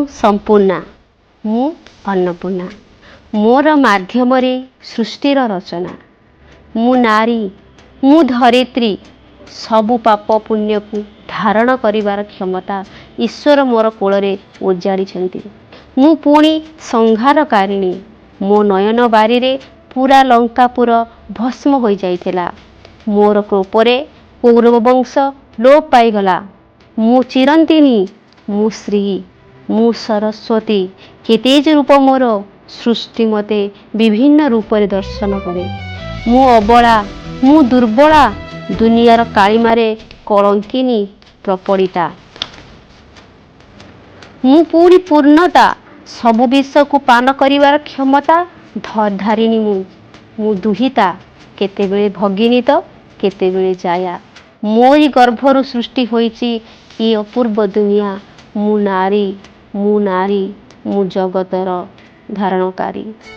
ସମ୍ପୂର୍ଣ୍ଣା, ମୁଁ ଅନ୍ନପୂର୍ଣ୍ଣା। ମୋର ମାଧ୍ୟମରେ ସୃଷ୍ଟିର ରଚନା। ମୁଁ ନାରୀ, ମୁଁ ଧରିତ୍ରୀ। ସବୁ ପାପ ପୁଣ୍ୟକୁ ଧାରଣ କରିବାର କ୍ଷମତା ଈଶ୍ୱର ମୋର କୋଳରେ ଓଜାଡ଼ିଛନ୍ତି। ମୁଁ ପୁଣି ସଂହାରକାରିଣୀ। ମୋ ନୟନ ବାରିରେ ପୁରା ଲଙ୍କାପୁର ଭସ୍ମ ହୋଇଯାଇଥିଲା। ମୋର କୋପରେ କୌରବ ବଂଶ ଲୋପ ପାଇଗଲା। ମୁଁ ଚିରନ୍ତିନୀ, ମୁଁ ଶ୍ରୀ, ମୁଁ ସରସ୍ୱତୀ। କେତେ ଯେ ରୂପ ମୋର, ସୃଷ୍ଟି ମୋତେ ବିଭିନ୍ନ ରୂପରେ ଦର୍ଶନ କରେ। ମୁଁ ଅବଳା, ମୁଁ ଦୁର୍ବଳା, ଦୁନିଆର କାଳିମାରେ କଳଙ୍କିନୀ ପ୍ରପୀଡ଼ିତା। ମୁଁ ପୁଣି ପୂର୍ଣ୍ଣତା, ସବୁ ବିଷକୁ ପାନ କରିବାର କ୍ଷମତା ଧାରିଣୀ ମୁଁ। ମୁଁ ଦୁହିତା, କେତେବେଳେ ଭଗିନୀ ତ କେତେବେଳେ ଜାୟା। ମୋରି ଗର୍ଭରୁ ସୃଷ୍ଟି ହୋଇଛି ଏ ଅପୂର୍ବ ଦୁନିଆ। ମୁଁ ନାରୀ, ମୁଁ ନାରୀ, ମୁଁ ଜଗତର ଧାରଣକାରୀ।